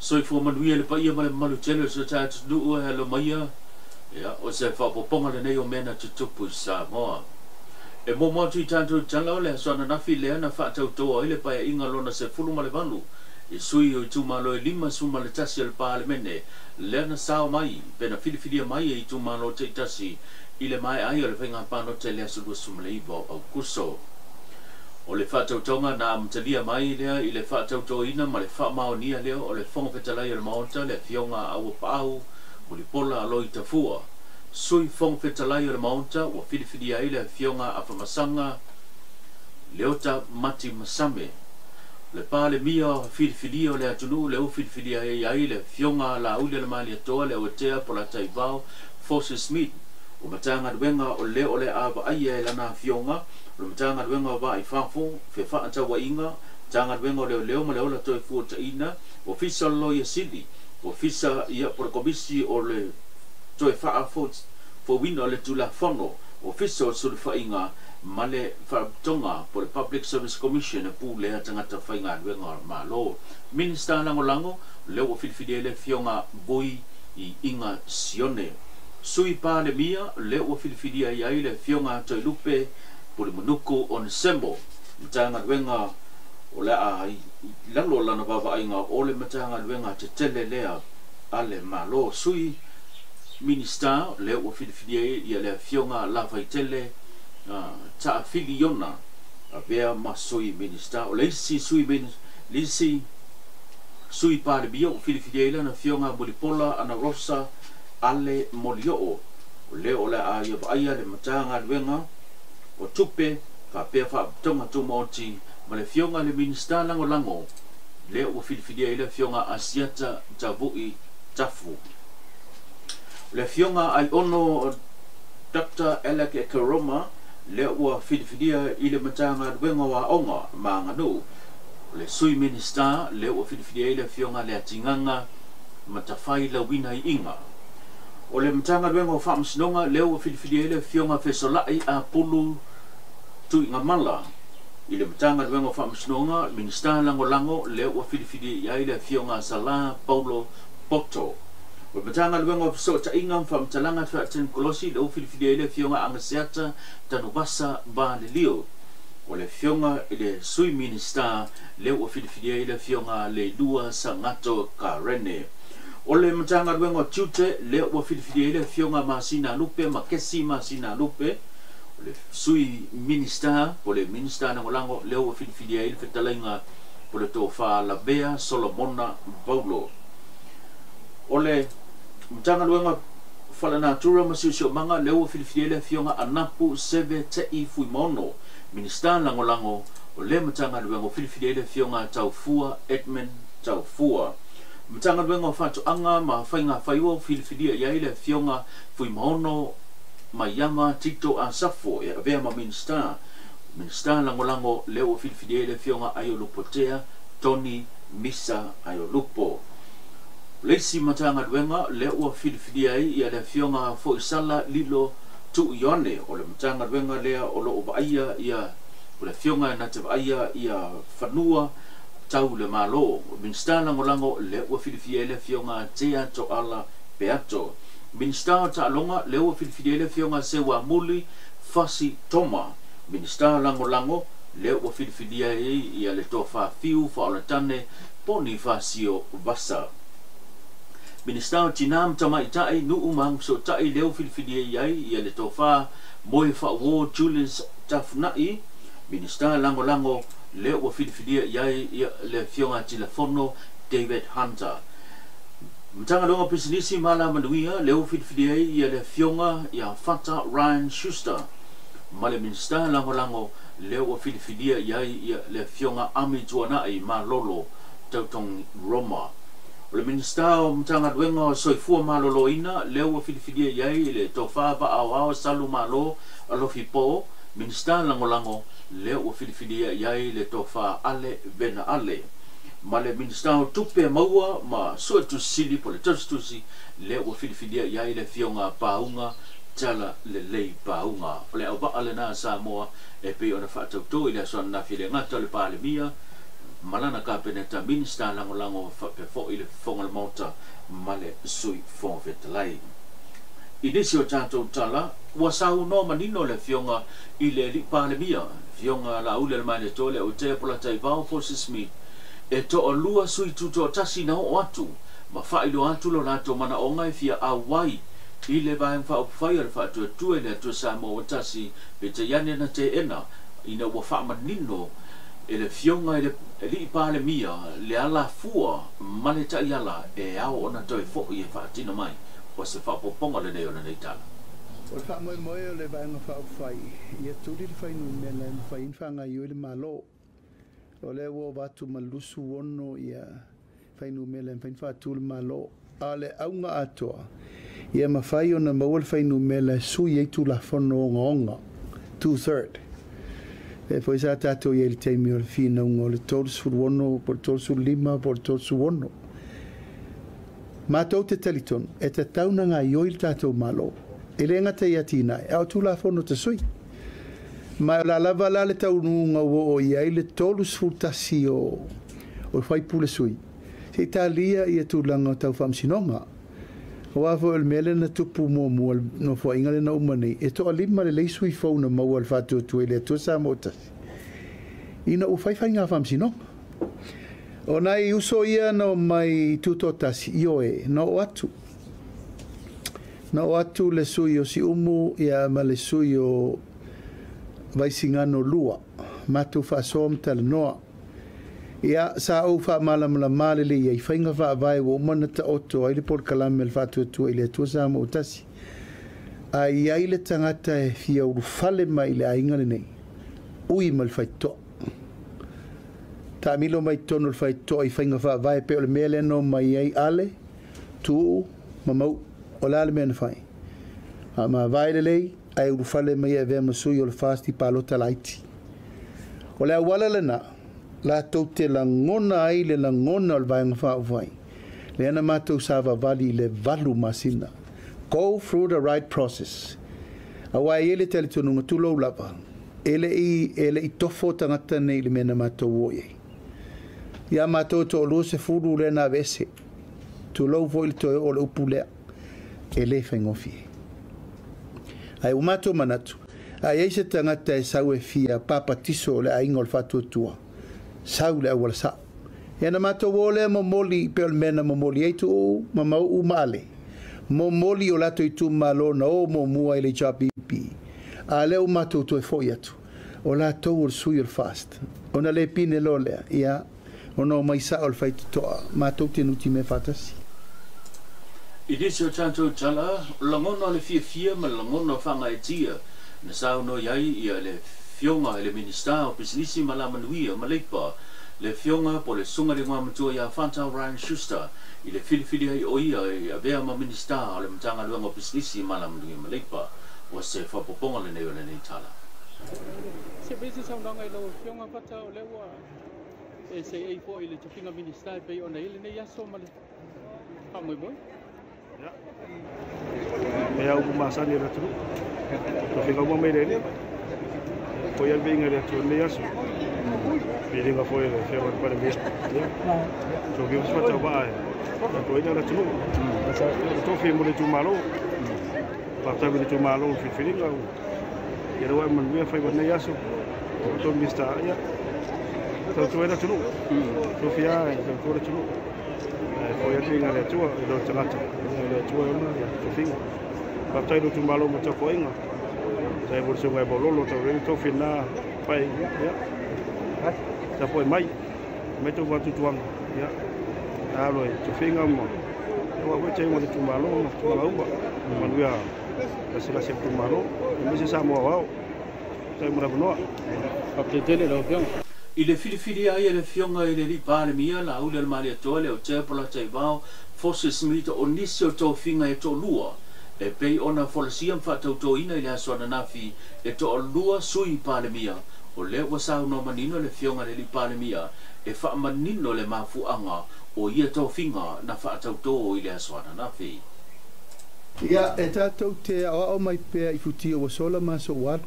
Soifua manuia le paia ma le mamalu tele o si o tatou atunuu e alo maia, ia, o se faaopoopoga lenei o mea na tutupu i Samoa. E muamua atu i tatou tala o le aso ananafi lea na faatautoa ai le Paeaiga lona 18 i sui o itumalo e 51 o le Palemene lea na sao mai pe na filifilia mai e itumalo taitasi i le maea ai o le faiga palota i le aso 29 o Aokuso. O le faatautoga na amatalia mai lea i le faatautoina ma le faamaonia lea o le Fofoga Fetalai o le Maota le Afioga a Auapaau Mulipola Aloi Tafua. Sui Fofoga Fetalai o le Maota ua filifilia ai le Afioga Afamasaga Leota Mati Masame. Le Palemia filifilia o le atunuu lea ua filifilia ai le Afioga Laauli Alemalietoa Leauatea Polataivao Fosi Smith. O Matagaluega o lea o le a vaaia e lana afioga o le Matagaluega o Vaa i Fafo, Fefaatauaiga, Matagaluega o Leoleo ma le Ola Toefuataina, Ofisa o le Loia Sili, Ofisa ia po le Komisi o le Toe Faafouina o le Tulafono, Ofisa o Sulufaiga ma le Faalapotopotoga po le Public Service Commission e pulea tagata faigaluega o le Malo. Minista Lagolago, lea ua filifilia ai le Afioga Vui i Iga Sione. Sui Palemia, lea ua filifilia ai le Afioga Toelupe Pulimanuku Onesemo. Matagaluega o le a i lalo o lana vaavaaiga o le Matagaluega tetele lea a le Malo. Sui Minista, lea ua filifilia ai ia le Afioga Lafaitele Taafiliona avea ma Sui Minista. O le isi Sui Lisi Sui Palemia ua filifilia ai lana Afioga Mulipola Ana Rosa Ale Molioo. O lea o le a ia vaaia le Matagaluega o Tupe faapea Faalapotopotoga Tumaoti ma le Afioga le Minista Lagolago lea ua filifilia ai le Afioga Asiata Tavui Tafu. O le Afioga Aiono Dr. Alec Ekeroma lea ua filifilia i le Matagaluega o Aoga ma Aganuu. O le Sui Minista lea ua filifilia ai le Afioga Leatigaga Matafai Lauina Iiga. O le Matagaluega o Faamasinoga lea ua filifilia ai le Afioga Fesolai Apulu Tuigamala. I le Matagaluega o Faamasinoga, Minista Lagolago lea ua filifilia i ai le Afioga Sala Paulo Poto. O le Matagaluega o Fesootaiga ma Faamatalaga Faatekonolosi lea ua filifilia ai le Afioga Agaseata Tanuvasa Valelio. O le Afioga i le Sui Minista lea ua filifilia ai le Afioga Leilua Sagato Karene. O le Matagaluega o Tiute lea ua filifilia ai le Afioga Masina Lupe ma Kesi Masina Lupe. O le Sui Minista po le Minista Lagolago lea ua filifilia ai le Fetalaiga po le Tofa Lavea Solomona Paulo. O le Matagaluega Falenatura ma Siosiomaga lea ua filifilia ai le Afioga Anapu Seve Te'i Fuimaono. Minista Lagolago o le Matagaluega ua filifilia ai le Afioga Taufua Edmund Taufua. Matagaluega o Faatoaga ma Faiga Faiva ua filifilia i ai le Afioga Fuimaono Maiava Tito Asafo e avea ma Minista. Minista Lagolago lea ua filifilia ai le Afioga Aiolupotea Tony Misa Aiolupo. O le isi Matagaluega lea ua filifilia ai ia le Afioga Foisala Lilo Tuuioane. O le Matagaluega lea o loo vaaia ia o le Afioga na te vaaia ia fanua tau le Malo. Minista Lagolago lea ua filifilia ai le Afioga Tea Toala Peato. Minista o Taaloga lea ua filifilia ai le Afioga Seuamuli Fasi Toma. Minista Lagolago lea ua filifilia ai ia le Tofa Fiu Faolatane Ponifasio Vasa. Minista o Tina ma Tamaitai Nuu ma Agafesootai lea ua filifilia ai ia le Tofa Moe Faauo Julius Tafunai. Minista Lagolago lea ua filifilia i ai ia le Afioga Tilafono David Hunter. Matagaluega o Pisinisi ma Alamanuia lea ua filifilia ai ia le Afioga ia Fata Ryan Schuster. Ma le Minista Lagolago lea ua filifilia i ai ia le Afioga Ami Tuanai Malolo Tautogi Roma. O le Minista o Matagaluega o Soifua Maloloina lea ua filifilia i ai le Tofa Vaaoao Salu Malo Alofi Po. Minista Lagolago lea ua filifilia i ai le Tofa Ale Vena Ale. Ma le Minista o Tupe Maua ma Suetusi Sili po le Tausitusi lea ua filifilia i ai le Afioga Pauga Tala Lelei Pauga. O le auvaa lena Samoa e pei ona faatauto i le aso ananafi le gata o le Palemia, Ma lana Kapeneta, Minisita Lagolago faapea foi le Fofoga o le Maota ma le Sui Fofoga Fetalai. I nisi o tatou tala, ua saunoa manino le Afioga i le Alii Palemia, le Afioga Laaulialemalietoa Leuatea Polataivao Fosi Smith, e toalua sui tutoatasi na oo atu ma faailoa atu lo latou manaoga e fia auai i le Vaega Faaupufai o le Faatuatua i le Atua Samoa ua Tasi, peitai ane na teena ina ua faamanino e le Afioga i le Alii Palemia le alafua ma le taiala e ao ona toe foi e faatino mai. O se faaopoopoga lenei o lenei tala. O le faamoemoe o le Vaega Faaupufai ia tuli le fuainumera e mafai ai ona faagaoioi le Malo. O lea ua ova atu ma le 26 ia fuainumera e mafai ona faatu le Malo. A o le auga atoa, ia mafai ona maua le fuainumera e sui ai Tulafono ogaoga, two-third. E foi sa tatou i ai i le taimi o le finauga o le 36 po o le 35 po o le 36. Matou te talitonu, e tatau ona gaoioi le tatou Malo. E le gata i atinae, a o Tulafono tasui. Ma o le a lava la le taunuuga ua oo i ai le 31 o sui usufono sui, se i talia ia tulaga tau faamasinoga. Aua foi o le mea lea na tupu muamua i le Nofoaiga lea na uma nei, e toalima lelei sui fou na maua e le Faatuatua i le Atua Samoa ua Tasi, ina ua fai faiga faamasinoga. O nai uso ia na omai tutoatasi, ioe, na oo atu. Na oo atu le sui o Siumu ia ma le sui o Vaisigano 2, matou faasoa ma talanoa. Ia, sa ou faamalamalama lelei ai faiga faavae ua uma ona taoto ai le polokalame a le Faatuatua i le Atua Samoa ua Tasi. A i ai le tagata e fia ulufale mai i le aiga lenei, ui ma le faitotoa. Taamilo mai totonu o le faitotoa i faiga faavae pei o le mea lea na omai ai Ale, Tuuu ma Mauu. O le a le mea na fai? Faamavae lelei ae ulufale mai e avea ma sui o le FAST i palota laiti. O le auala lena latou te lagona ai le lagona o le Vaega Faaupufai lea na matou savavali i le 8 masina. Go through the right process. Aua e i ai le talitonuga tulou lava, e le i, e le i tofo tagata nei i le mea na matou o i ai. Ia matou e toalua sefulu lea na aveese. Tulou foi le toe oo o le upu lea, e le faigofie. Ae ua matou manatu, a i ai se tagata e sau e fia papatiso o le aiga o le Faatuatua, sau le auala sao. Ia na matou o lea momoli pei o le mea na momoli ai Tuuu ma Mauu ma Ale. Momoli o latou itumalo na o muamua i le HRPP. A lea ua matou toe foi atu, o latou o le sui o le FAST. Ona le pine loa lea, ia, ona omai sao le faitotoa, matou te nutimea faatasi. I nisi o tatou tala, lagona o le fiafia ma le lagona o faagaeetia na saunoa ai ia le Afioga i le Minisita o Pisinisi ma Alamanuia ma Leipa, le Afioga po o le Susuga i le Igoamatua ia Fata Ryan Schuster i le filifili ai o ia e avea ma Minisita o le Matagaluega o Pisinisi ma Alamanuia ma Leipa. O se faaopoopoga lenei o lenei tala. Se fai se saunoaga i lau Afioga Fata, o lea ua e seei foi i le tofiga Minisita e pei ona i ai lenei aso ma le faamoemoe. E au masani o le atunuu. Tofiga uma mai le Alii. Foi ai le viiga i le Atua i lenei aso. Viiga foi i le Afioga i le Palemia. Tofiga se faatauvaa e tautuaina le atunuu. Tofi mo le itumalo. Faafetai i le itumalo i le filifiliga. Ia lea ua e manuia faiva i lenei aso. O outou Minisita, ia tautua ai le atunuu. Tofia e tautua le atunuu. E foi atu i le Atua i le tagata, i le Atua e ona tofiga. Faafetai i le itumalo mo tapuaiga. Faafetai mo le susuga ia Maulolo tau le tofi lena pai. Ia tapuai mai. Mai tou faatuatuaga. Ia alo i tofiga ma aua foi te le itumalo ma tulaga uma. Manuia lasilasi o le itumalo. Aemaise Samoa aoao. Faafetai mo le avanoa. Faafetai tele lau Afioga. I le filifilia ai e le Afioga i le Alii Palemia, Laaulialemalietoa, Leotea Polataivao, Fosi Smith o nisi o tofiga e toalua e pei ona folasia ma faatautoina i le aso ananafi e toalua Sui Palemia. O lea ua saunoa manino le Afioga i le Alii Palemia e faamanino le mafuaaga o ia tofiga na faatautō i le aso ananafi. Ia, e tatou te aoao mai pea i futia ua sola ma aso ua alu.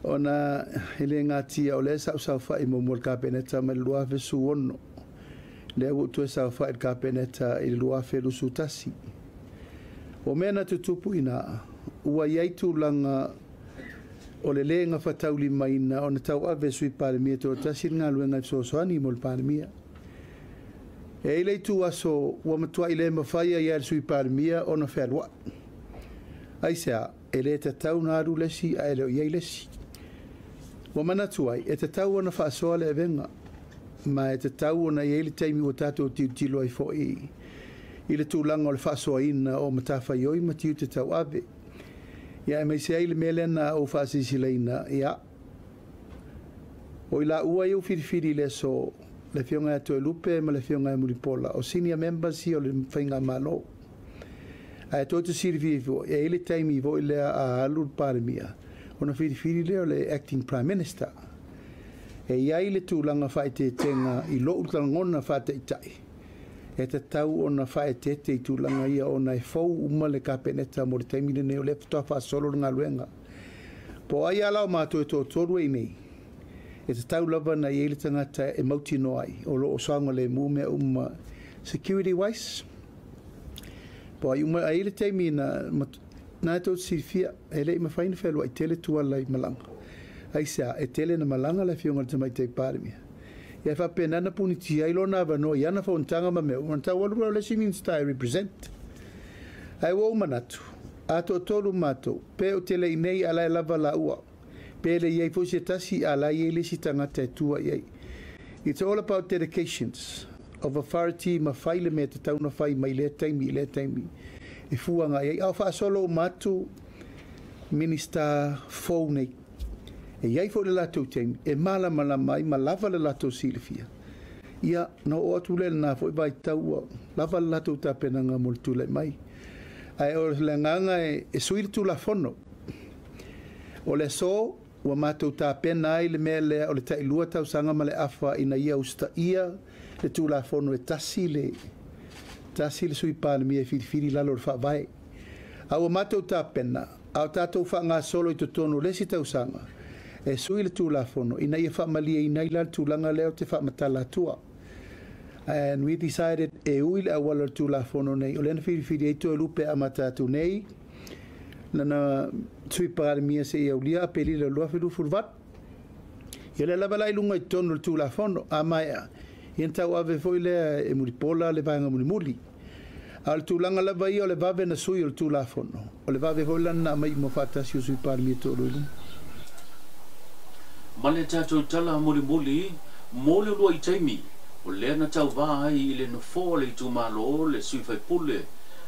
Ona e le gatia o lea sa ou saofa'i muamua i le Kapeneta mai le 2016, lea ua ou toe saofa'i i le Kapeneta i le 2021. O mea na tutupu ina ua i ai tulaga o le lē gafataulimaina ona tauave e Sui Palemia toatasi le galuega e fesoasoani mo le Palemia. E i ai le itu aso ua matua'i le mafai ai e le Sui Palemia ona fealua'i. Aisea, e lē tatau na alu le isi ae le o i ai le isi. Ua manatu ai, e tatau ona faasoa le avega, ma e tatau ona i ai le taimi ua tatou tilotilo ai fo'i i le tulaga o le faasoaina o matafaioi ma tiute tauave. Ia aemaise ai le mea lea na ou faasiasilaina, ia, o i laua ia ua filifili i le aso, le Afioga ia Toelupe ma le Afioga ia Mulipola, o senior members ia o le faigamalo. Ae tou te silafia foi, e i ai le taimi foi lea a alu le Palemia, ona filifili lea o le acting prime minister. E i ai le tulaga faaeteetega i lou lagona faataitai, e tatau ona faaeteete i tulaga ia ona e fou uma le Kapeneta mo le taimi lenei o lea faatoa faasolo le galuega. Po o ai lava la o matou e toatolu e i nei, e tatau lava ona i ai le tagata e mautinoa ai o lo o saogalemu mea uma security wise, po o ai uma. Ae i ai le taimi na na e tou te silafia, e le i mafai ona fealuai tele Tuala i malaga. Aisea? E tele na malaga le Afioga i le Tamaitai Palemia. Ia e faapena na punitia ai lona avanoa i ana fonotaga ma mea uma, ona tau alu lea o le isi Minisita e represent. Ae ua ou manatu, a toatolu matou, pe ou te le i nei a la e lava laua, pe le i ai foi se tasi a la e i ai le isi tagata e tua i ai. It's all about dedications of authority ma fai le mea e tatau ona fai mai lea taimi i lea taimi e fua agai ai. A o faasolo uma atu Minisita fou nei, e i ai foi le latou taimi e malamalama ai ma lava le latou silafia. Ia, ona oo atu lea i lena foi vaitau ua lava le latou tapenaga mo le tulai mai. Ae o le agaga e sui le Tulafono. O le aso ua matou tapena ai le mea lea o le tailua tausaga ma le afa ina ia usitaia le Tulafono e tasi le tasi le Sui Palemia e filifili i lalo o le Faavae. A ua matou tapena, a o tatou faagasolo i totonu o le isi tausaga e sui le Tulafono ina ia faamalieina ai la le tulaga lea ou te faamatala atua. And we decided e ui le auala o le Tulafono nei, o lea na filifili ai Toelupe e amata atu nei lana Sui Palemia seia aulia Aperila 2028. Ia lea lava la i luga i totonu o le Tulafono, a maea, ia na tauave foi lea e Mulipola le vaega mulimuli. A o le tulaga lava ia o le vave na sui o le Tulafono, o le vave foi lana na aumai uma faatasi o Sui Palemia e toalua i luma. Ma le tatou tala mulimuli mo le uluai taimi, o lea na tauvā ai i le nofoa o le itumalo le sui faipule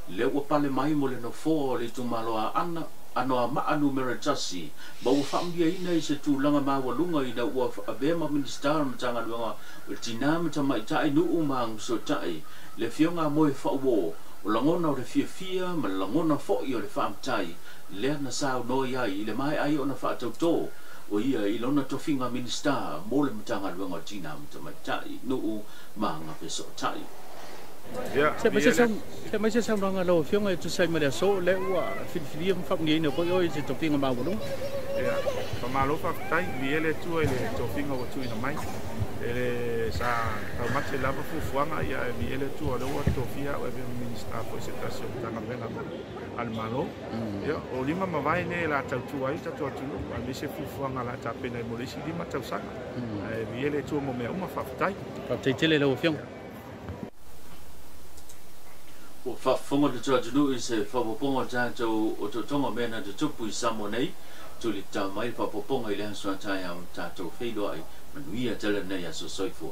lea ua pale mai mo le nofoa o le itumalo Aana Anoamaa Numera 1, ma ua faamanuiaina i se tulaga maualuga ina ua avea ma Minisita o le Matagaluega o Tinā ma Tamaitai, Nuu ma Agafesootai, le Afioga a Moe Faauo. O lagona o le fiafia ma le lagona foi o le faamatai lea na saunoa i ai i le maea ai ona faatautō o ia i lona tofiga Minisita mo le Matagaluega o Tinā ma Tamaitai, Nuu ma Agafesootai. Se mai se saunoaga a lau Afioga e tusa ai ma le aso lea ua filifilia ma faamanuiaina foi oe i se tofiga maualuga. Ia, faamalo faafetai, viia le Atua i le tofiga ua tuuina mai. E le sa taumate lava fuafuaga, ia ae viia le Atua o lea ua tofia au e avea ma Minisita foi i se tasi o Matagaluega a le Malo. Ia, o lima mavae nei o le a tautua ai le tatou atunuu, aemaise fuafuaga o le a tapena ai mo le isi 5 tausaga. Ae viia le Atua mo mea uma, faafetai. Faafetai tele i lau Afioga. Ua faafofoga le atunuu i se faaopoopoga o le tatou otootoga o mea na tutupu i Samoa nei. Tuli tatau mai le faaopoopoga i le aso a taeao tatou feiloai. Manuia tele lenei aso. Soifua.